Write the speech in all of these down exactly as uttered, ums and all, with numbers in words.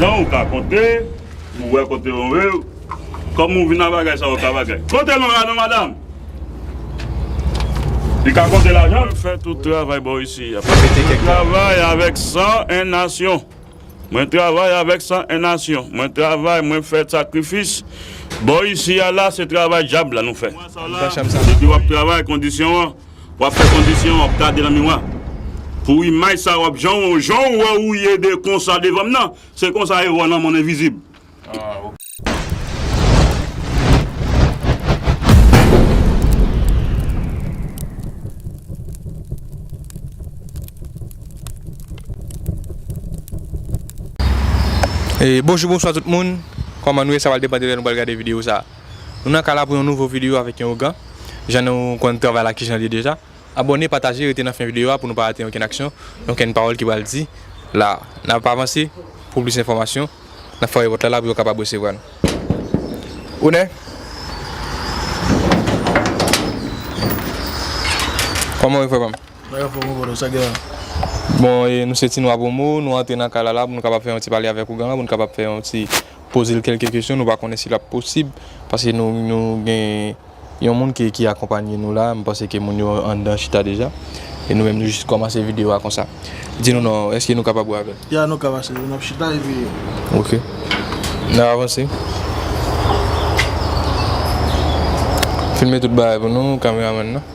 Jan ou ka konte, ou wè kote ou ye. Kòm ou vin a bagay sa, ou ka bagay. Konte non la non, madanm. Li ka konte lajan. Mwen fè tout travay bò isi a. Mwen travay avèk san en nasyon. Mwen travay avèk san en nasyon. Mwen travay, mwen fè sakrifis. Bò isi a la, se travay dyab la nou fè. Depi w ap travay, kondisyon an, w ap fè kondisyon an, w ap gade nan miwa. Pou imaj sa, w ap jan, jan w wè ou ye de konsa devan m nan, se konsa e wè nan monn envizib. E, bonjou, bonswa tout moun. Kòman nou ye? Sa pral depann de lè nou pral gade videyo sa. Nou nan kay la pou yon nouvo videyo avèk yon ougan. Jan nou konn travay la kijan li ye deja. Abòne, pataje, rete nan fen videyo a pou nou pa rate okenn aksyon, okenn pawòl ki pral di la. N ap avanse pou plis enfòmasyon. N ap fèmen pòt la la pou yo kapab resevwa nou. Ounè? Kòman ou ye, frè pa m? Bagay fò, mon bòdò, sa gen la? Bon, e, nou se Ti Nwa Promo, nou antre nan kay la la pou nou kapab fè yon ti pale avèk ougan an, pou nou kapab fè yon ti poze l kèlke kesyon, nou pa konnen si l ap posib, paske nou, nou gen yon moun ki, ki akonpanye nou la, m panse ke moun yo anndan chita deja. E nou menm nou jis kòmanse videyo a konsa. Di nou non, èske nou kapab wè avè l? Ya, nou ka pase, n ap chita epi. Ok. N ap avanse. Filme tout bagay pou nou, kameramann nan.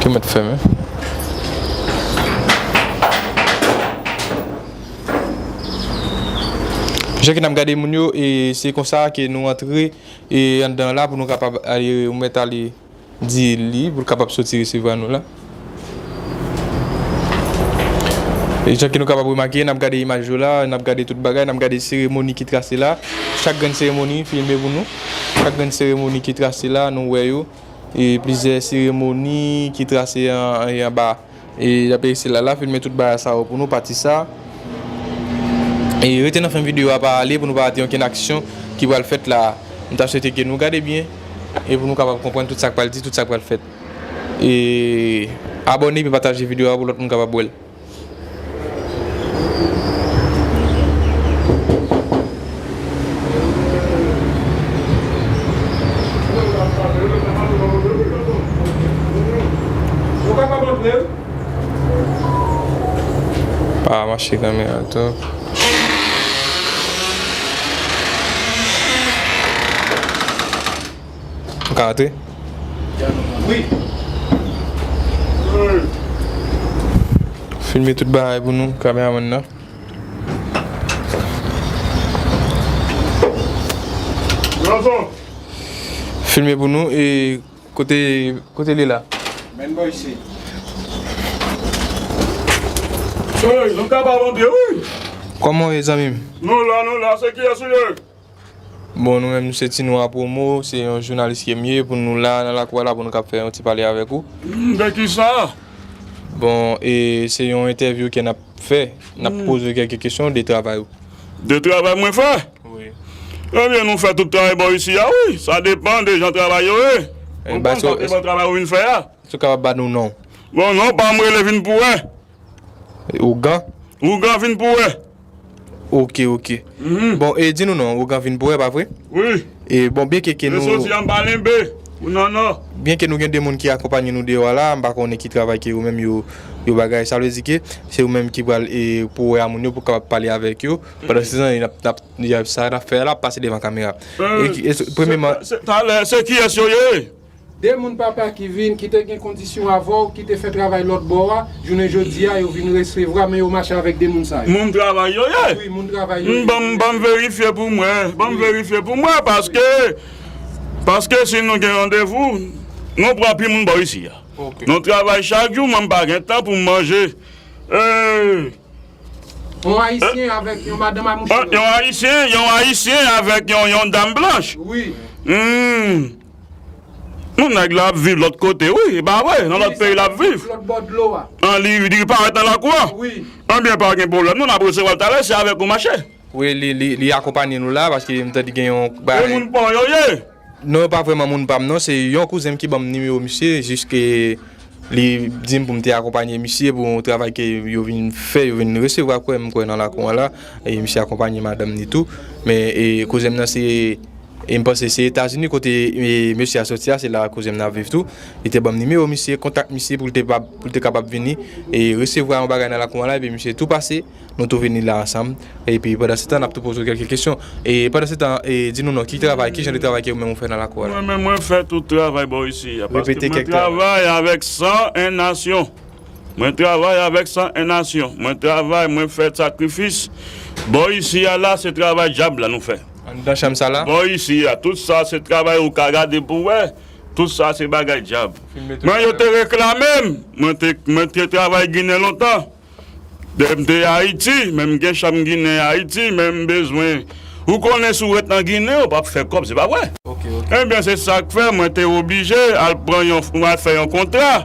Ki mèt fèmen. Jan ke n ap gade moun yo, e se konsa ke nou antre, e, anndan la pou nou kapab ale, ou mèt ale di li pou l kapab soti resevwa nou la. E jan ke nou kapab remake, n ap gade imaj yo la, n ap gade tout bagay, n ap gade seremoni ki trase la. Chak grenn seremoni filme pou nou. Chak grenn seremoni ki trase la, nou wè yo. E plizyè seremoni ki trase an, an, anba. E apre se la, la filme tout bagay sa yo pou nou, pati sa. E rete nan fen videyo a pa ale pou nou pa rate okenn aksyon ki pral fèt la. M ta swete ke nou gade byen e pou nou kapab konprann tout sa k pral di, tout sa k pral fèt. E abòne epi pataje videyo a pou lòt moun kapab wè l. Pa mache kamera twòp. Ou ka antre? Wi. Filme tout bagay pou nou, kameramann nan. Filme pou nou e kote, kote li la? Men bò isi. Hey, nou kapab antre, wi. Kòman w ye, zanmi m? Nou la, nou la, se kiyès ou ye? Bon, nou menm, nou se Ti Nwa Promo, se yon jounalis ke m ye, pou nou la, nan lakou a la, pou nou kab fè yon ti pale avèk ou. Hmm, de kisa? Bon, e se yon entèvyou ke n ap fè, n ap poze w kèlke kesyon de travay ou. De travay mwen fè? Wi. Ebyen, nou fè tout travay bò isi a, wi. Sa depann de jan travay yo ye. Ou konn sa ke bon travay ou vin fè a? Èske w kapab ba nou non? Bon, non pa m rele Vin pou wè. Ougan? Ougan Vin pou wè. Ok, ok. Mhm. Bon, e di nou non, Ougan Vin pou wè, pa vre? Wi. E bon, byen ke, ke nou soti anba lenbe. Ou nan nò. Byen ke nou gen de moun ki akonpanye nou deyò a la, m pa konnen ki travay ke yo menm yo, yo bagay. Sa vle di ke se yo menm ki pral, e, pou wè a moun yo, pou kapab pale avèk yo. Pandan se tan, n ap, n ap, y ap, sa n ap fè a la ap pase devan kamera. E, e, premyèman, se, se, talè, se kiyès yo ye? De moun papa ki vin, ki te gen kondisyon avè w, ki te fè travay lòt bò a, jounen jodi a, yo vin resevwa, men yo mache avèk de moun sa yo. Moun travay yo ye? Wi, moun travay yo ye. M, ban m, ban m verifye pou mwen, ban m verifye pou mwen, paske, paske si nou gen randevou, nou pran pi moun bò isi a. Ok. Nou travay chak jou, mwen m pa gen tan pou m manje. E, Yon ayisyen avèk yon madanm a mouche. Yon ayisyen, yon ayisyen avèk yon, yon dam blanch. Wi. Hmm. Yon nèg la ap viv lòt kote, wi, e pa vre, nan lòt peyi l ap viv. Lòt bò dlo a. An, li, li parèt nan lakou a? Wi. Anbyen, pa gen pwoblèm, non, n ap resevwa l talè, se avèk ou mache. Wi, li, li, li akonpanye nou la, paske m tande gen yon bagay. E moun pa w yo ye? Non, yo pa vrèman moun pa m, non, se yon kouzen m ki ban m nimewo misye, jiske Li di m pou m te akonpanye misye pou yon travay ke yo vin fè, yo vin resevwa, kwè m, kwè nan lakou an la. E misye akonpanye madanm ni tou. Men, e, koze m nan se, e m panse se Etazini kote, e, mesye a soti a, se la koze m nan ap viv tou. Li te ban m nimewo misye, kontak misye pou l te pa, pou l te kapab vini e resevwa yon bagay nan lakou an la, epi misye tou pase. Nou tou vini la ansanm. Epi pandan se tan, n ap tou poze w kèlke kesyon. E pandan se tan, e, di nou non, ki travay, ki jan de travay ke ou menm ou fè nan lakou a la? Mwen menm, mwen fè tout travay bò isi a, paske mwen travay avèk san en nasyon. Mwen travay avèk san en nasyon. Mwen travay, mwen fè sakrifis. Bò isi a la, se travay dyab la nou fè. Anndan chanm sa la? Bò isi a, tout sa se travay ou ka gade pou wè. Tout sa se bagay dyab. Mwen, yo te reklame m. Mwen te, mwen te travay Ginen lontan. Depi m te Ayiti, men m gen chanm Ginen Ayiti, men m bezwen. Ou konnen si w ret nan Ginen, ou p ap fè kòb, se pa vre? Ok, ok. Ebyen, se sa k fè mwen te oblije al pran yon, al fè yon kontra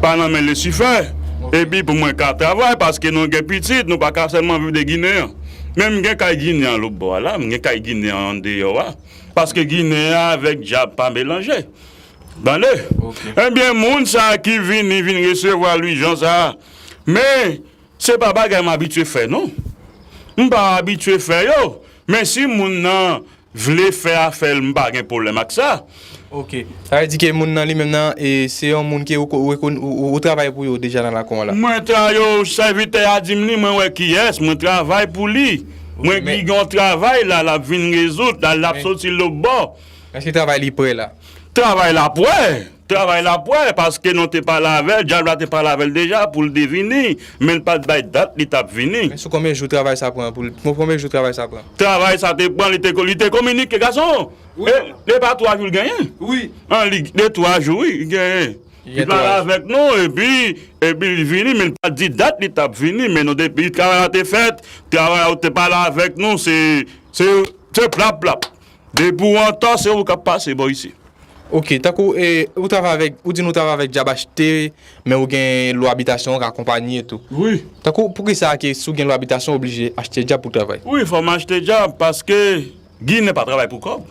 pa nan men Lisifè. Ok. Epi pou mwen ka travay, paske nou gen pitit, nou pa ka sèlman viv de Ginen an. Men m gen kay Ginen an lòt bò a la, m gen kay Ginen an andeyò a. Paske Ginen an avèk dyab pa melanje. Tande? Ok. Ebyen, moun sa a ki vini, vin resevwa lwijan sa a. Men, se pa bagay m abitye fè, non. M pa abitye fè yo. Men si moun nan vle fè afè l, m pa gen pwoblèm ak sa. Ok. Sa vle di ke moun nan li menm nan, e, se yon moun ke ou, ou, ou, ou, ou travay pou yo deja nan lakou an la? Mwen tra-, yo, sèvitè a di m li, mwen wè kiyès, mwen travay pou li. Ok, mwen gen yon travay la, l ap vin rezoud, la, l ap soti lòt bò. Èske travay li prè la? Travay la prè. Travay la prè, paske nou te pale avè l, dyab la te pale avè l deja pou l te vini, men l pa t bay dat li t ap vini. Men sou konbyen jou travay sa pran pou l, pou konbyen jou travay sa pran? Travay sa te pran, li te, li te kominike, gason. Wi. E, li pa twa jou l genyen? Wi. An, li, de twa jou, wi, li genyen. Li pale avèk nou, epi, epi li vini, men li pa t di dat li t ap vini, men nou depi travay la te fèt, travay la ou te pale avèk nou, se, se, se plap, plap. Depi w antò, se ou k ap pase bò isi. Ok, tankou, e, ou travay avèk, ou di nou travay avèk dyab achte, men ou gen lwa abitasyon, ou ka akonpanye tou. Wi. Tankou, poukisa ke si w gen lwa abitasyon, ou oblije achte dyab pou travay? Wi, fò m achte dyab, paske Ginen pa travay pou kòb.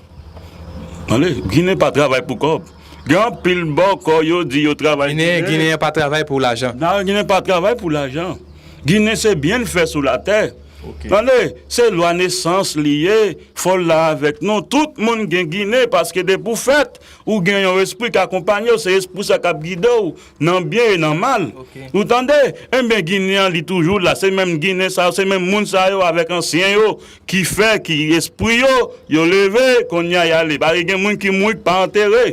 Tande, Ginen pa travay pou kòb. Gen anpil bòkò yo di yo travay Ginen. Ginen pa travay pou lajan. Non, Ginen pa travay pou lajan. Ginen se byen l fè sou latè. Ok. Tande, se lwa nesans li ye, fò l la avèk nou. Tout moun gen Ginen, paske depi w fèt, ou gen yon espri k akonpanye w, se espri sa k ap gide w nan byen e nan mal. Ok. Ou tande? Enben, Ginen an, li toujou la. Se menm Ginen sa yo, se menm moun sa yo avèk ansyen yo ki fè, ki espri yo, yo leve, kounye a y ale. Paske gen moun ki mouri k pa antere.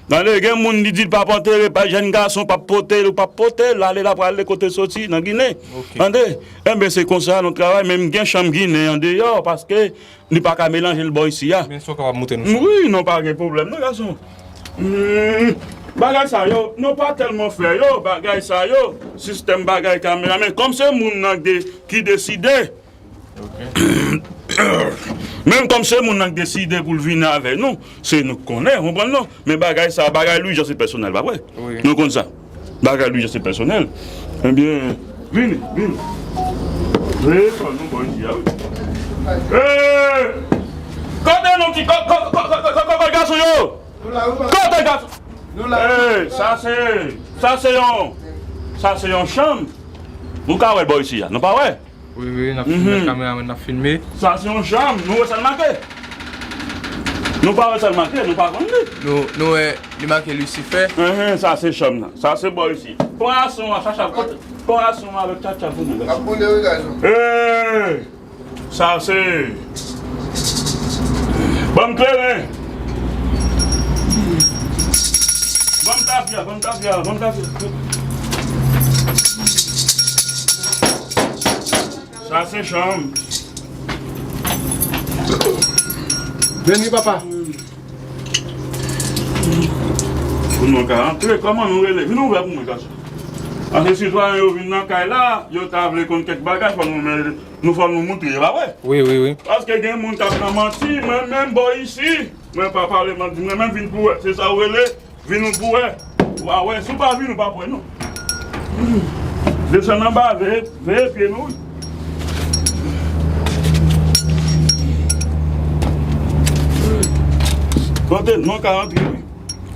Tande, gen moun li di l p ap antere, pa jèn gason p ap pote l, ou p ap pote l, ale l ap prale kote l soti, nan Ginen. Ok. Tande? Enben, se konsa nou travay, men m gen chanm Ginen andeyò, paske li pa ka melanje l bò isi a. Men si w kapab montre nou sa. Wi, non, pa gen pwoblèm, non, gason. Hmm, bagay sa yo, nou pa tèlman fè yo, bagay sa yo, sistèm bagay kamera, men kòm se moun nan de-, ki deside, Ok. Menm kòm se moun nan k deside pou l vini avè nou, se nou k konnen, ou konprann non? Men bagay sa, bagay Louis Jean se pèsonèl, pa vre? Wi. Nou konn sa. Bagay Louis Jean se pèsonèl. Ebyen, vini, vini. Veye kò nou bò isi a, wi. Hey! Kote nou ki, ko-, ko-, ko-, ko-, ko-, ko-, gason yo? Nou la, wi, papa. Kote gason? Nou la, wi, papa. Hey, sa se, sa se yon, sa se yon chanm. Nou ka wè l bò isi a, nou pa wè? Wi, wi, n ap filme, mhm, kameramèn n ap filme. Sa se yon chanm, nou wè sa l make? Nou pa wè sa l make, nou pa konn li. Nou, nou wè li make Lisifè. Enhen, sa se chanm nan. Sa se bò isi. Pran ason an, Chacha, pot-, pran ason an avèk Chacha pou mwen, gason. Ap boule, wi, gason. Hey! Sa se. Ban m kleren. Ban m tafya, ban m tafya, ban m tafya. Sa se chanm. Vini, papa. Pou nou ka antre, kòman nou rele? Vin ouvè pou mwen, gason. Paske sitwayen yo vin nan kay la, yo ta vle konn kèk bagay, fò nou, men, nou fò nou moutre, pa vre? Wi, wi, wi. Paske gen moun k ap nan manti, mwen menm bò isi, mwen pa pale manti, mwen menm vin pou wè, se sa w rele? Vin ou pou wè. Ou pa wè, si w pa vin, ou p ap wè, non. Desann anba, veye, veye pye nou, wi. Kote nou ka antre, wi.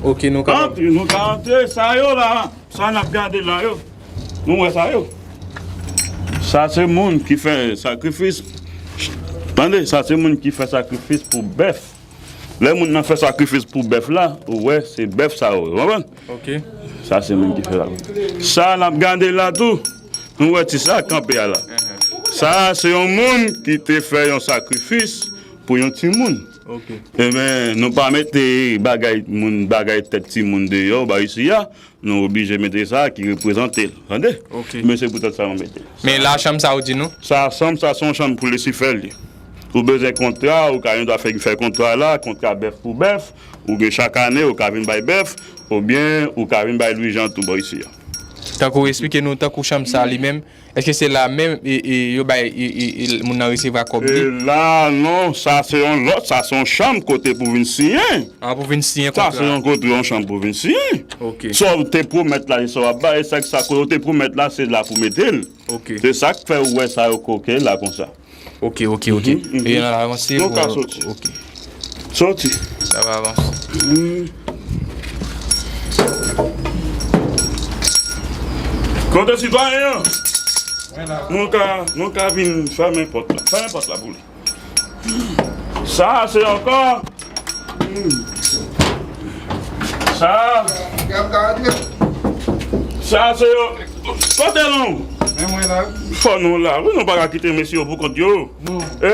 Ok, nou ka antre, nou ka antre, sa yo la. Sa n ap gade la yo, nou wè sa yo. Sa se moun ki fè sakrifis. Tande, sa se moun ki fè sakrifis pou bèf. Lè moun nan fè sakrifis pou bèf la, ou wè se bèf sa yo, ou konprann? Ok. Sa se moun ki fè sakrifis. Sa n ap gade la tou, nou wè ti sa kanpe a la. Sa se yon moun ki te fè yon sakrifis pou yon timoun. Ok. Ebyen, nou pa mete bagay moun, bagay tèt timoun deyò, ba isi a. Nou oblije mete sa ki reprezante l, tande? Ok. Men se poutèt sa nou mete l. Men la, chanm sa ou di nou? Sa, chanm sa, se yon chanm pou Lisifè li. Ou bezwen kontra, ou ka gen dwa fè, fè kontra la, kontra bèf pou bèf, oubyen chak ane, ou ka vin bay bèf, oubyen ou ka vin bay Lwijan tou bò isi a. Tankou, eksplike nou, tankou chanm sa li menm, èske se la menm, e, e, yo bay, e, e, e, moun nan resevwa kòb li? E la, non, sa se yon lòt, sa se yon chanm kote pou vin siyen. Ah, pou vin siyen kontra. Sa se yon kontra, yon chanm pou vin siyen. Ok. Sa w te pwomèt la, e sa w ap bay, e sa, sa kote w te pwomèt la, se la pou mete l. Ok. Se sa k fè ou wè sa yo koke la konsa. Ok, ok, ok. Mhm, mhm. E n al avanse. Nou ka soti. Ok. Soti. Sa va avanse. Hmm. Kote sitwayen an? Nou ka, nou ka vin fèmen pòt la. Fèmen pòt la pou li. Sa se ankò. Sa. Sa se yo. Kote nou? Men mwen la. Fò nou la. Wi, nou pa ka kite mesye yo pou kont yo. Non. E,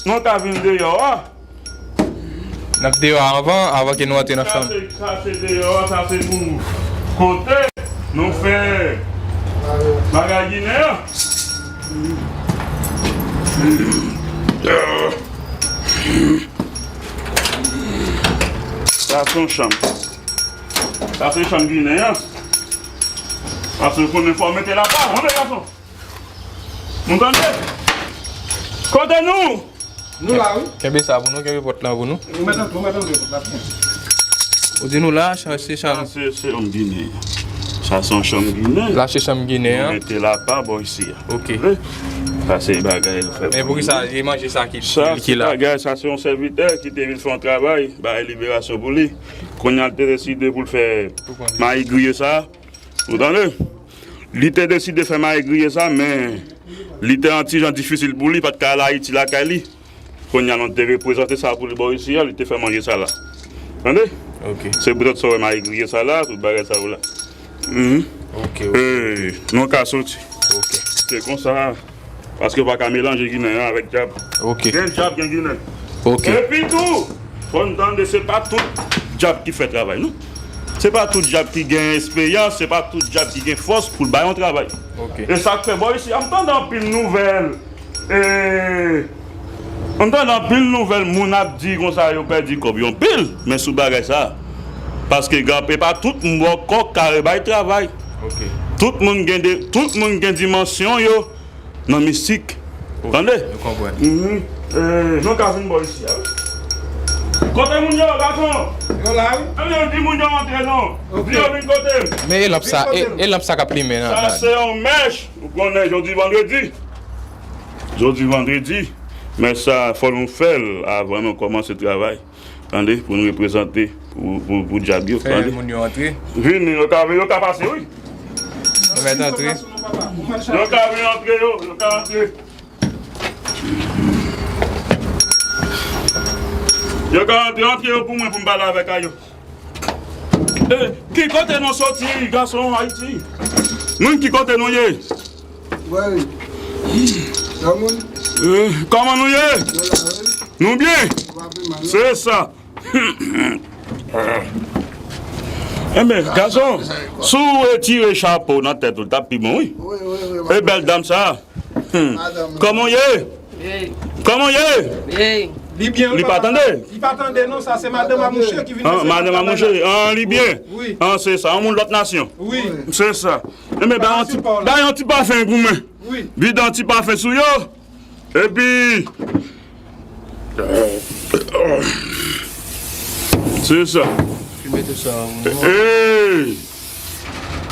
nou ka vin deyò a. N ap deyò anvan, anvan ke nou antre nan chanm. Sa se, sa se deyò a, sa se pou kote nou fè bagay ginen an. Sa se yon chanm. Sa se chanm ginen an. Paske konnen fò mete la pa, tande gason. Nou tande? Kote nou? Nou la, wi. Kenbe sa pou nou, kenbe pòt lan pou nou. Ou mèt antre, ou mèt antre, pòt la fèmen. Ou di nou la, chanm, se chanm. Sa se chanm ginen. Sa se yon chanm ginen. La se chanm ginen an. Nou mete la pa bò isi a. Ok. Sa se bagay yo fè. Men pou ki sa, e manje sa ki, sa ki se la? Bagay, sa se yon sèvitè ki te vin fè yon travay, bay liberasyon pou li. Kounye a l te deside pou l fè mayi griye sa. Ou tande? Li te deside fè mayi griye sa, men li te yon ti jan difisil pou li, pa t ka al Ayiti lakay li. Kounye a nou te reprezante sa pou li bò isi a, li te fè manje sa la. Tande? Ok. Se poutèt sa w wè mayi griye sa la, tout bagay sa yo la. Mhm. Ok, ok. E, nou ka soti. Ok. Se konsa. Paske w pa ka melanje ginen an avèk dyab. Ok. Gen dyab, gen ginen. Ok. Epi tou, fò n tande, se pa tout dyab ki fè travay, non. Se pa tout dyab ki gen esperyans, se pa tout dyab ki gen fòs pou l bay yon travay. Ok. E sa k fè bò isi a, m tande anpil nouvèl. E, m tande anpil nouvèl, moun ap di konsa yo pèdi kòb yo anpil, men sou bagay sa. Paske, e pa tout mò kòk kare bay travay. Ok. Tout moun gen de, tout moun gen dimansyon yo. Nan mistik. Ok, tande? Nou konprann. Mhm. E, nou ka vin bò isi a, wi. Kote moun yo, gason? Yo la, wi. Ann di moun yo antre non. Ok. Di yo vin kote m. Men e lanp sa, e, e lanp sa k ap limen nan, sa nan se yon mèch. Ou konnen jodi vandredi. Jodi vandredi. Mèch sa, fò nou fè l avan nou kòmanse travay. Tande, pou nou reprezante pou, pou, pou dyab yo, tande. Fè moun yo antre. Vini, yo ka, yo ka pase, wi. Nou mèt antre. Yo ka vin antre, yo, yo ka antre. Yo ka antre, antre yo pou mwen, pou m pale avèk a yo. E, ki kote nou soti, gason Ayiti? Moun, ki kote nou ye? Wi. Kòman? E, kòman nou ye? Nou la, wi. Nou byen? Nou pa pi mal, non. Se sa. Enben, gason, si w retire chapo nan tèt ou, l t ap pi bon, wi. Wi, wi, wi. E bèl dam sa. Madanm. Kòman w ye? Hey. Kòman w ye? Hey. Li byen, wi, papa. Li pa tande? Li pa tande, non, sa se madanm a mouche ki vin. An, madanm a mouche. An, li byen. Wi. An, se sa, yon moun lòt nasyon. Wi. Se sa. Enben, bay yon ti, bay yon ti pafen pou mwen. Wi. Vide yon ti pafen sou yo. Epi, se sa. Fi mete sa, non. Hey!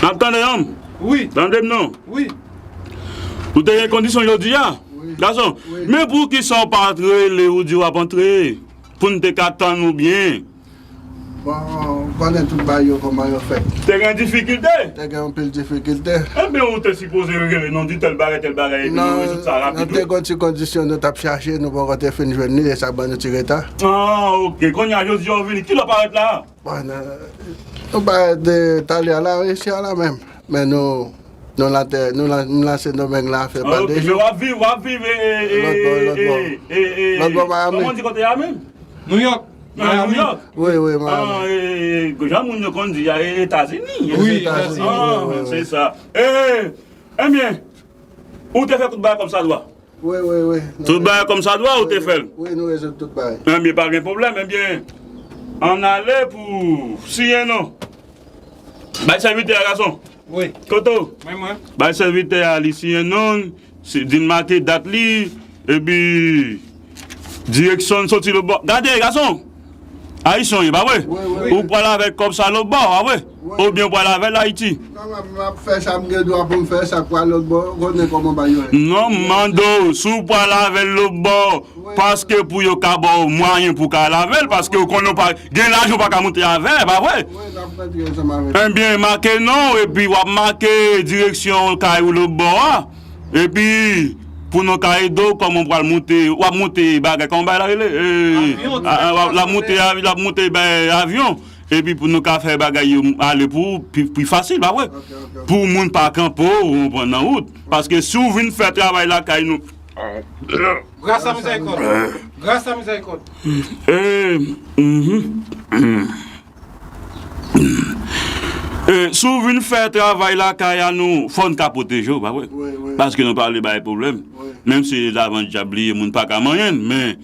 N ap tande, non? Wi. Tande m, non? Wi. Ou te gen kondisyon jodi a? Wi. Gason, wi, men poukisa w pa t rele ou di w ap antre? Pou n te ka tann ou byen. Bon, Konnen tout bagay yo kòman yo fèt. Te gen difikilte? Te gen anpil difikilte. Ebyen, ou te sipoze rele non, di tèl bagay, tèl bagay, epi nou rezoud sa rapid. Nan te gon ti kondisyon nou t ap chache, nou poko te fin jwenn li, e sa ban nou ti reta. Ah, ok. Kounye a, jodi a w vini, kilè w parèt la? Bon, nou, nou parèt de talè a la, isi a la menm. Men nou, nou lan tè, nou lan, nou lan Sendomeng la, fè pa de jou. Ah, ok, men w ap viv, w ap viv, e, e, e, lòt bò, lòt bò. E, e, e, lòt bò Miami. Kòman di kote a menm? Nouyòk. Ah, Miami. Nouyòk. Wi, wi, Miami. Ah, e, e, e, jan moun yo konn di a, e, Etazini. Wi, Etazini. Ah, wi, wi, se sa. E, ebyen, ou te fè tout bagay kòmsadwa? Wi, wi, wi. Tout bagay kòmsadwa ou te fè l? Wi, nou rezoud tout bagay. Ebyen, pa gen pwoblèm. Ebyen, ann ale pou siyen non. Bay sèvitè a, gason. Wi. Kote w? Mwen, mwen. Bay sèvitè a, li siyen non l, si, di n make dat li, epi direksyon n soti lòt bò. Gade, gason! Ayisyen w ye, pa vre? Wi, wi. Ou pral avèk kòb sa lòt bò, pa vre? Wi. Oubyen ou pral avè l Ayiti? Non, m ap, m ap fè sa m gen dwa pou m fè, sa k pral lòt bò, ou konnen kòman bagay yo ye. Non, m mande w, si w pral avè l lòt bò, paske pou yo ka ba w mwayen pou w ka al avè l, paske ou konnen w pa gen lajan, ou pa ka monte avè l, pa vre? Wi, n ap rantre ansanm avè l. Ebyen, make non w, epi w ap make direksyon kay ou lòt bò a. Epi, pou nou ka ede w, kòman w pral monte, w ap monte bagay, kòman bagay la rele? E, avyon, a, a, w ap, l ap monte, l ap monte bay avyon. Epi pou nou ka fè bagay yo ale pou ou pi, pi fasil, pa vre? Ok, ok, ok. Pou moun pa kanpe w, ou konprann, nan wout. Paske si w vin fè travay lakay nou, Gras a mizèrikòd. Gras a mizèrikòd. E, mhm. E, si w vin fè travay lakay a nou, fò n ka pwoteje w, pa vre? Wi, wi. Paske nou pa vle bay pwoblèm. Wi. Menm si lavan dyab li ye, moun pa ka manyen l, men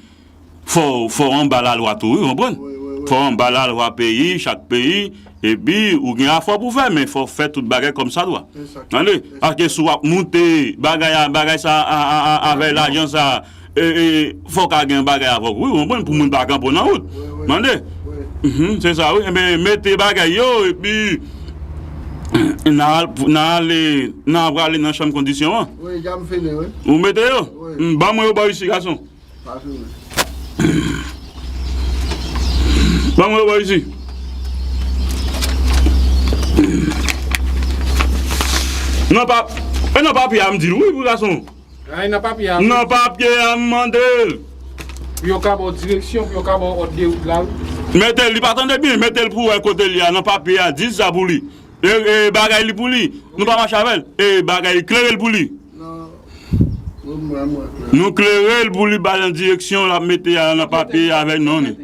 fò, fò anba lalwa tou, wi, w konprann? Wi, wi, wi. Fò anba lalwa peyi, chak peyi, epi ou gen afè pou fè, men fò w fè tout bagay kòmsadwa. Tande, paske si w ap moute bagay a, bagay sa a, a, a, avè lajan sa, e, e, fò w ka gen bagay avè w, wi, w konprann, pou moun pa kanpe w nan wout. Tande? Mhm, se sa, wi. Enben, mete bagay yo, epi, n a al, n a ale, n a prale nan chanm kondisyon an. Wi, dja m fini, wi. Ou mete yo? Wi. M, ban mwen yo bò isi, gason. Pa fini. Ban mwen yo bò isi. Nan pa, e nan papye a m di l, wi, pou gason. Ay, nan papye a. Nan papye a m mande l. Pou yo ka ba w direksyon, pou yo ka ba w òd de wout la, wi. Mete l, li pa tande byen, mete l pou w wè kote l ye a, nan papye a, di sa pou li. E, e, bagay li pou li. Nou pa mache avè l. E, bagay li, klere l pou li. Non. Mwen, mwen, mwen, klere. Nou klere l pou li ba l nan direksyon l ap mete a nan papye avèk non li.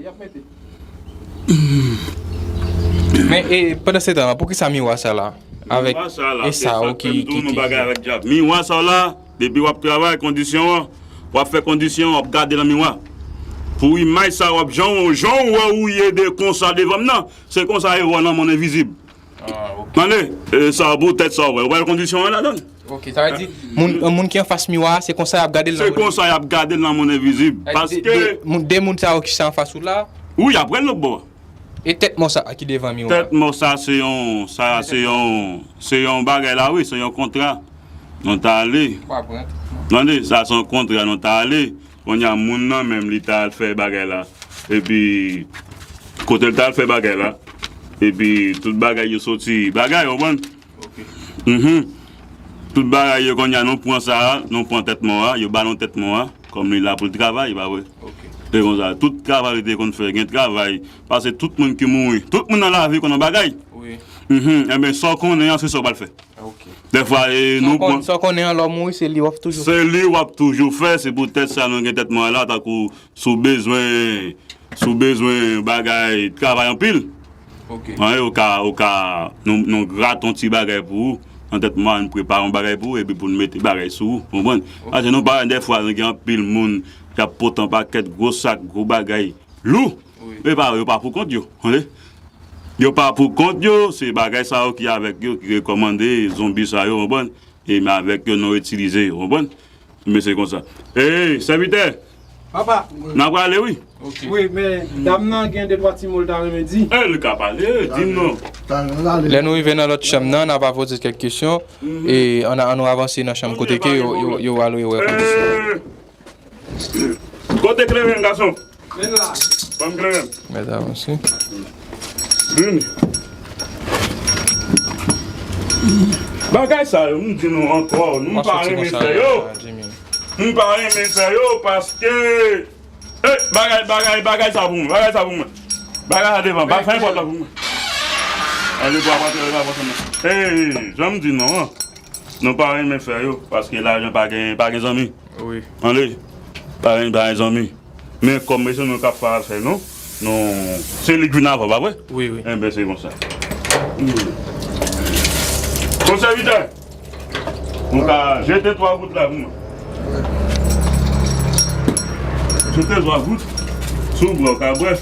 Men, e, pandan se tan an, poukisa miwa sa la? Avèk, miwa sa la, e se sa, sa k fè m di w nou bagay avèk dyab. Miwa sa la, depi w ap travay, kondisyon an, w ap fè kondisyon, w ap gade nan miwa. Pou imaj sa, w ap jan, jan w wè ou ye de konsa devan m nan, se konsa e wè w nan monn envizib. Ah, ok. Tande, e, sa pou tèt sa w wè. Ou wè kondisyon an ladan l? Ok, sa vle di, moun, yon moun ki anfas miwa a, se konsa y ap gade l nan monn envizib. Se konsa y ap gade l nan monn envizib. Paske de, de, moun, de moun sa yo ki se anfas ou la. Wi, y ap wè l lòt bò. E tèt mò sa a ki devan miwa a? Tèt mò sa, se yon, sa, se yon, se yon bagay la, wi, se yon kontra. Nou ta ale. Tande, sa se yon kontra, nou ta ale. Kounye a, moun nan menm, li ta al fè bagay la. Epi, kote l ta al fè bagay la. Epi, tout bagay yo soti bagay, ou konprann? Ok. Mhm. Tout bagay yo kounye a, nou pran sa a, nou pran tèt mò a, yo ba nou tèt mò a, kòm li la pou l travay, pa vre? Ok. Se konsa, tout travay li te konn fè, gen travay, paske tout moun ki mouri, tout moun nan lavi konn yon bagay. Wi. Mhm. Enben, sa w konnen an, se sa w pral fè. Ok. Dèfwa, e, nou pran. Sa w konnen an, lè w mouri, se li w ap toujou fè. Se li w ap toujou fè, se poutèt sa nou gen tèt mò a la, tankou si w bezwen, si w bezwen bagay, travay anpil. Ok. An, ou ka, ou ka, nou, nou grate yon ti bagay pou ou, nan tèt mò a, nou prepare yon bagay pou ou, epi pou nou mete bagay sou ou, konprann? Ok. Paske nou pa wè dèfwa, nou gen anpil moun k ap pote yon pakèt gwo sak, gwo bagay, lou. Wi. E pa, yo pa pou kont yo, tande? Yo pa pou kont yo, se bagay sa yo ki avèk yo, ki rekòmande zonbi sa yo, konprann? E men avèk yo nou itilize, konprann? Men se konsa. Ey, sèvitè! Papa! N a prale, wi. Ok. Wi, men dam nan gen de twa ti mo l ta renmen di. E, li ka pale, di m non. Lè nou rive nan lòt chanm nan, n a va poze kèk kesyon. Mhm. E ann, ann nou avanse nan chanm kote ke yo, yo, yo al wè kondisyon. E, Kote kleren, gason? Men la. Ban m kleren. Mèt avanse. Vini. Bagay sa yo, m di nou ankò, nou pa renmen fè yo. M pa renmen fè yo paske, eh, bagay, bagay, bagay sa pou mwen, bagay sa pou mwen. Bagay sa devan, ba fè pòt la pou mwen. Ey, jan m di nou an, nou pa renmen fè yo, paske lajan pa gen, pa gen zanmi. Wi. Tande, pa gen, pa gen zanmi. Men kòm mesye nou k ap fè afè nou, nou, se li k vin avan, pa vre? Wi, wi. Enben, se konsa. Bon, sèvitè, ou ka jete twa gout la pou mwen. Jete twa gout sou bwa, ou ka bwè.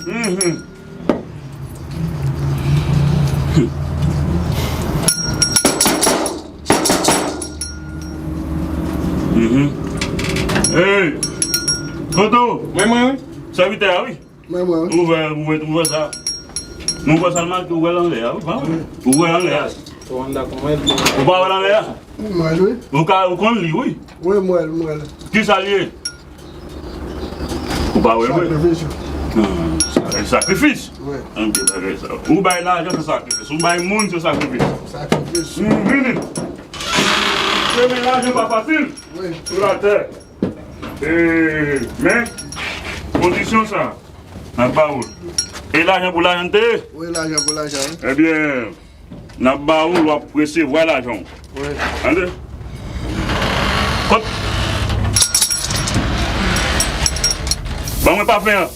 Mhm. Mhm. Hey! Kote w? Mwen, mwen, wi. Sèvitè a, wi. Mwen, mwen, wi. Ouvè, ouvè, ouvè sa. Nou wè sa l make, ouvè l anlè a, wi, pa vre? Ouvè l anlè a. Ou pa wè l anlè a? Mwen, wi. Ou ka, ou konn li, wi. Wi, mwen, mwen. Ki sa l ye? Ou pa wè l vre? Sakrifis. Hmm, sa se sakrifis. Wi. Ann gen bagay sa. Ou bay lajan se sakrifis. Ou bay moun se sakrifis. Sakrifis. Hmm, vini. Chemen lajan pa fasil. Wi. Sou latè. E, men, kondisyon sa, n ap ba ou l. E lajan pou lajan l te ye? Wi, lajan pou lajan, wi. Ebyen, n ap ba ou l, w ap resevwa lajan w. Wi. Tande? Kot? Ban mwen pafen an.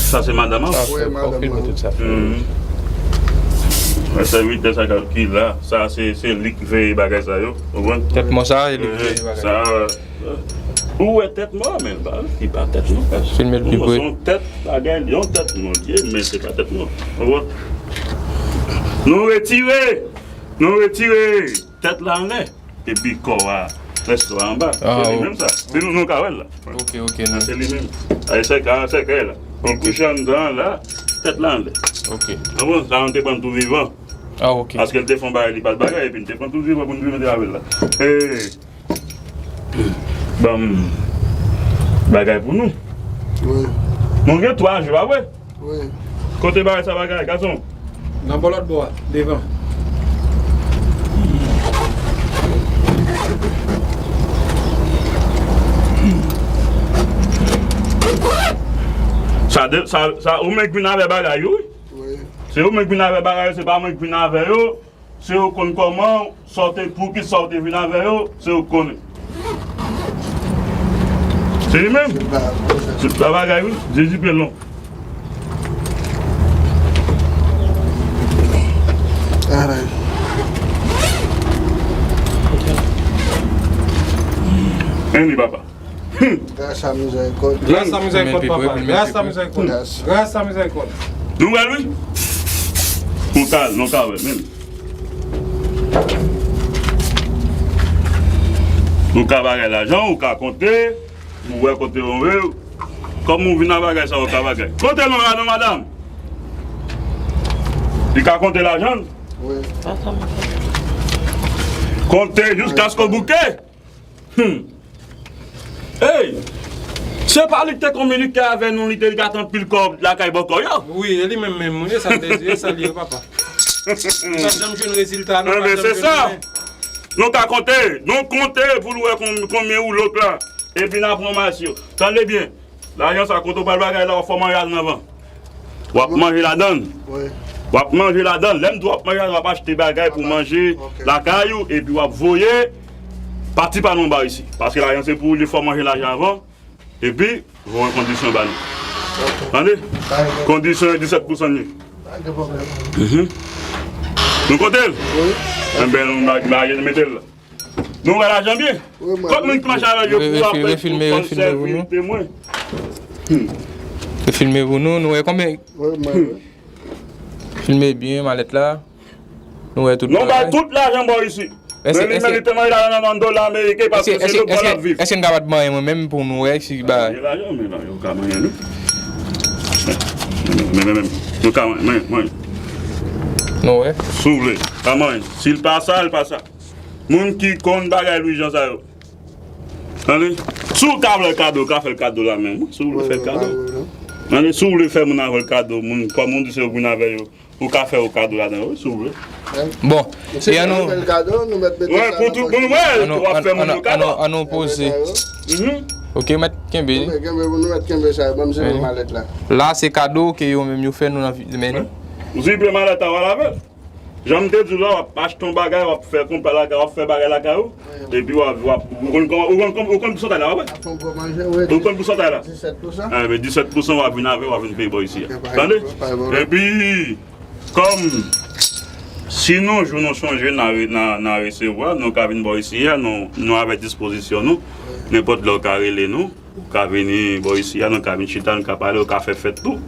Sa se madanm an? Wi, madanm an. Wi. Sèvitè sa ki la, sa se, se li k veye bagay sa yo. Ou konprann? Tèt mò sa, e li k veye bagay. Sa, ou wè tèt mò, men li pa tèt mò. Filme l pi pre. Se yon tèt bagay, yon tèt mò li ye, men se pa tèt mò. Ou konprann? Nou retire, nou retire tèt la anlè. Epi kò a, rès kò a anba. Se li menm sa. Se nou, nou ka wè l la. Ok, ok. Se li menm. Ay, sèkèy la. Li kouche anndan la, tèt la anlè. Ok. Ou konprann? Sa nou te pran tou vivan. Ah, ok. Paske l te fè yon bagay, li pa t bagay, epi n te pran tou vivan pou n vin mete avè l la. E, ban m bagay pou nou. Wi. Nou gen twa jou, pa vre? Wi. Kote bagay sa, bagay, gason? Nan bò lòt bò a, devan. Sa de, sa, sa, ou menm k vin avè bagay yo, wi. Wi. Se ou menm k vin avè bagay yo, se pa mwen k vin avè yo. Se yo konn kòman, sa w te, pou ki sa w te vin avè yo, se yo k konnen. Se li menm. Se pa bagay, wi. Jezi pen lon. Aray. Ann li, papa. Gras a mizèrikòd. Gras a mizèrikòd, papa. Gras a mizèrikòd. Gras a mizèrikòd. Nou wè l, wi. Nou ka, nou ka wè menm. Ou ka bagay lajan, ou ka konte, ou wè kote ou ye. Kòm ou vin a bagay sa, ou ka bagay. Konte non, non, madanm. Li ka konte lajan. Wi. Konte jiskaske w bouke. Hmm. Ey! Se pa li ki te kominike avè nou, li te gate anpil kòb lakay bòkò yo? Wi, e li menm menm, wi, e sa l te di, e sa l ye, papa. Nou pa t janm jwenn rezilta, nou pa t janm jwenn anyen. Nou ka konte, nou konte pou nou wè kon-, konbyen ou lòk la. Epi n a pran mas yo. Tande byen. Lajan sa, kote w pral bagay la, w ap fè w manje ladan anvan. W ap manje ladan. Wi. W ap manje ladan. Lè m di w ap manje ladan, w ap achte bagay pou manje lakay ou, epi w ap voye pati pa nou anba isi. Paske lajan se pou ou, li fè w manje lajan anvan, epi voye kondisyon ba nou. Ok. Tande? Pa gen pwoblèm. Kondisyon disèt pousan li ye. Pa gen pwoblèm. Mhm. Nou konte l? Wi. Enben, nou ma-, mete l la. Nou wè lajan byen? Wi, mwen. Kot moun ki mache avè yo pou apre pou konn sèvi temwen? Refilme pou nou, nou wè konbyen? Wi, mwen. Filme byen malèt la. Nou wè tout bagay. Nou bay tout lajan bò isi. Men li, men li te mande lajan nan dola ameriken paske se lòt bò l ap viv. Èske n ka pa t manyen mwen menm pou nou wè si ba. Gen lajan, men lajan, ou ka manyen nou. Men, men, men, men. Nou ka manyen, manyen. Si w vle. Kòman? Si l pa sa, l pa sa. Moun ki konn bagay Louis Jean sa yo. Tande? Si w ka fè l kado, w ka fè l kado la menm. Si w vle fè l kado. Tande? Si w vle fè moun avè l kado, moun, kòm moun di se yo vin avè yo, ou ka fè yo kado ladan yo, si w vle. Bon, e an nou. Wi, pou tout moun, wè, w ap fè moun yo kado. An nou poze. Ok, mèt kenbe. Kenbe, nou mèt kenbe sa, ban m zipe malèt la. La, se kado ke yo menm yo fè nou nan vi, men nou. Zipe malèt la, w al avè l. Jan m te di w la, w ap achte yon bagay, w ap fè konpa lakay, w ap fè bagay lakay ou, epi w ap, w ap, ou konn kòman, ou konn, ou konn pousantay la, w ap wè. Ou konn pousantay la? Disèt pousan. Enben, disèt pousan w ap vin avè, w ap vin peye bò isi a. Tande? Epi, kòm, si nou, jou nou chonje, n a re-, n a, n a resevwa, nou ka vin bò isi a, nou, nou avèk dispozisyon nou, nenpòt lè w ka rele nou. Ou ka vini bò isi a, nou ka vin chita, nou ka pale, ou ka fè fèt tou.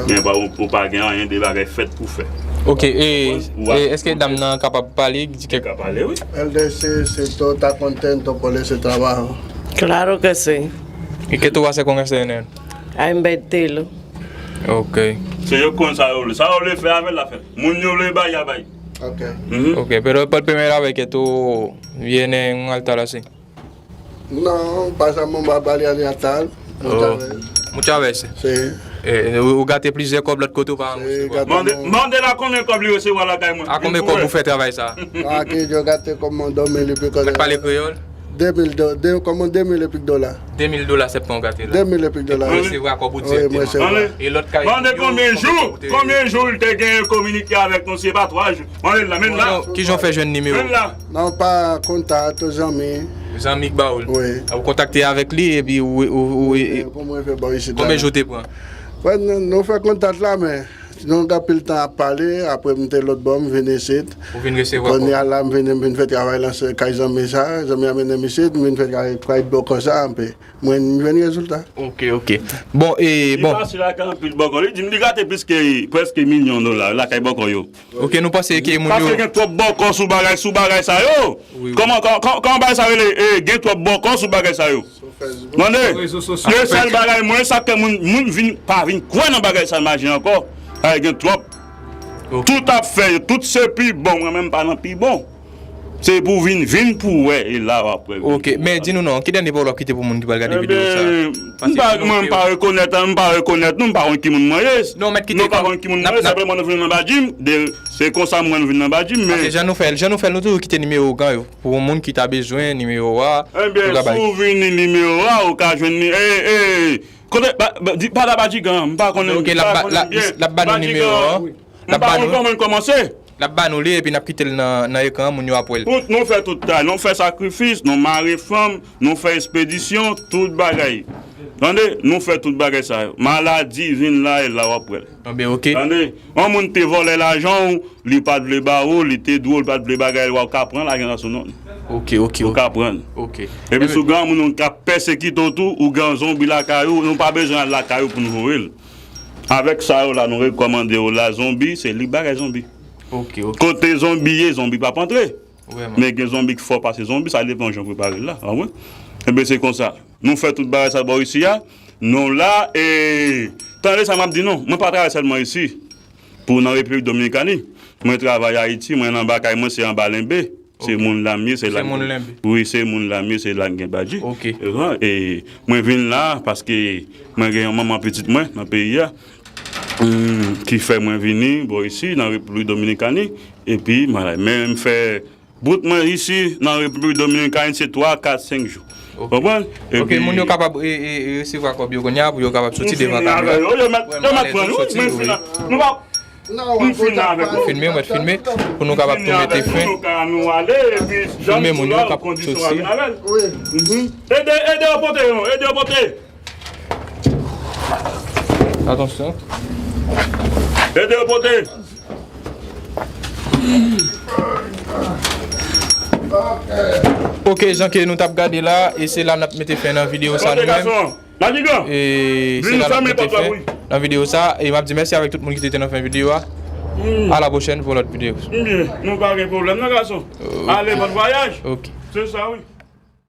Men pa, ou, ou pa gen anyen de bagay fèt pou fè. Ok, e, e èske dam nan kapab pale, di kèk... Ka pale, wi. L D C, se todo está contento por ese trabajo. Claro que sí. ¿Y qué tú vas a hacer con ese dinero? A invertirlo. Ok. Se yo konn sa yo vle. Sa yo vle fè avè l, la fè. Moun yo vle bay, y a bay. Ok. Mhm. Ok, pero es por primera vez que tú vienes en un altar así. Non, pasamos varias de altar, muchas veces. Muchas veces. Sí. Eh, ou, ou gate plizyè kòb lòt kote ou pa rembourse kòb. Mande, mande la konbyen kòb li resevwa lakay mwen. A konbyen kòb ou fè travay sa? Aquí yo gasté como dos mil y pico de dólares. Mèt pale kreyòl? Deux mille do-, de, como deux mille y pico dólares. De mil dola sèlman ou gate la. Deux mille y pico dólares. Ou resevwa kòb ou dirèkteman. Wi, mwen resevwa. E lòt kay yo, mande konbyen jou, konbyen jou li te gen kominike avèk nou, se pa twa jou. Mande l la, men l la. Kijan w fè jwenn nimewo? Men l la. Non, pa kontak, zanmi. Zanmi k ba w l. Wi. Ou kontakte avèk li, epi ou, ou, ou, e, pou mwen fè bò isi. Konbyen jou te pran? Wè, nou, nou fè kontak la, men nou gen anpil tan ap pale, apre m te lòt bò, m vin isit. Ou vin resevwa kòb. Kounye a la, m vin, m vin fè travay lan se kay zanmi sa, zanmi an mennen m isit, m vin fè travay, travay bòkò sa, anpe mwen, m jwenn rezilta. Ok, ok. Bon, e, bon. Li pase lakay anpil bòkò, li di m li gate plis ke, prèske milyon dola, lakay bòkò yo. Ok, nou panse ke moun yo... Paske gen twòp bòkò sou bagay, sou bagay sa yo. Wi, wi. Kòman, kò-, kò-, kòman bagay sa rele? E, gen twòp bòkò sou bagay sa yo. Tande? Yo sèl bagay mwen, sa ke moun, moun vin, pa vin kwè nan bagay sa, imajine ankò. Ay, gen twòp. Ok. Tout ap fè, tout se pi bon, mwen menm pa nan pi bon. Se pou vin, vin pou wè, e la w ap wè. Ok, men di nou non, ki dènye pawòl w ap kite pou moun ki pral gade videyo sa? Ebyen, m pa, mwen, m pa rekonèt, m pa rekonèt nou, m pa konn ki moun mwen ye. Non, mèt kite. Nou pa konn ki moun mwen ye, senpleman nou vin nan Badjim, de, se konsa mwen vin nan Badjim, men... Paske jan nou fè l, jan nou fè l, nou toujou kite nimewo gang yo. Pou yon moun ki ta bezwen nimewo a, ebyen, si w vini nimewo a, ou ka jwenn li, e, e, kote, ba, ba, di, pa la Badjigan, m pa konnen, ok, m pa konnen byen. L ap ba nou nimewo a. M pa konn kòman l kòmanse. L ap ba nou li, epi n ap kite l nan, nan ekran an, moun yo ap wè l. Tout, nou fè tout travay, nou fè sakrifis, nou mare fanm, nou fè espedisyon, tout bagay. Tande, nou fè tout bagay sa yo. Maladi vin la, e la w ap wè l. Anben, ok. Tande, yon moun te vòlè lajan w, li pa t vle ba ou, li te di w, li pa t vle bagay, w ap ka pran lajan sa sou non l. Ok, ok, ok. Ou ka pran l. Ok. Epi si w gen yon moun k ap pèsekite w tou, ou gen yon zonbi lakay ou, nou pa bezwen al lakay ou pou nou voye l. Avèk sa yo la, nou rekòmande w la, zonbi, se li k bagay zonbi. Ok, ok. Kote zonbi ye, zonbi p ap antre. Vrèman. Men gen zonbi k fò pase zonbi, sa depann jan w prepare l la, w konprann? Enben, se konsa. Nou fè tout bagay sa bò isi a. Nou la, e, tande sa m ap di nou. Mwen pa travay sèlman isi. Pou nan Repiblik Dominikani. Mwen travay Ayiti, mwen anba kay mwen, se anba Lenbe. Se moun la m ye, se la m ye. Wi, se moun la m ye, se la m gen badji. Ok. E, e, mwen vin la paske mwen gen yon manman pitit mwen nan peyi a, hmm, ki fè mwen vini bò isi, nan Repiblik Dominikani. Epi, mwen la, men m fè bout mwen isi, nan Repiblik Dominikani, se twa, kat, senk jou. Ok. Konprann? Ok, epi moun yo kapab, e, e, e, resevwa kòb yo kounye a, pou yo kapab soti devan kamera. Yo mèt, yo mèt pran nou, men fini. Nou pa M fini avèk ou. Filme, mwen filme, pou nou kapab tou mete fen. Filme moun yo k ap soti. Ede, ede yo pote yo, ede yo pote. Atansyon. Ede yo pote. Ok, jan ke nou t ap gade la, e se la n ap mete fen nan videyo sa nou menm. Madigan, e se la n ap mete fen nan videyo sa, e m ap di mèsi avèk tout moun ki te te nan fen videyo a. A la pwochèn pou yon lòt videyo. Byen, nou pa gen pwoblèm non, gason. Ale, bòn vwayaj. Ok. Se sa, wi.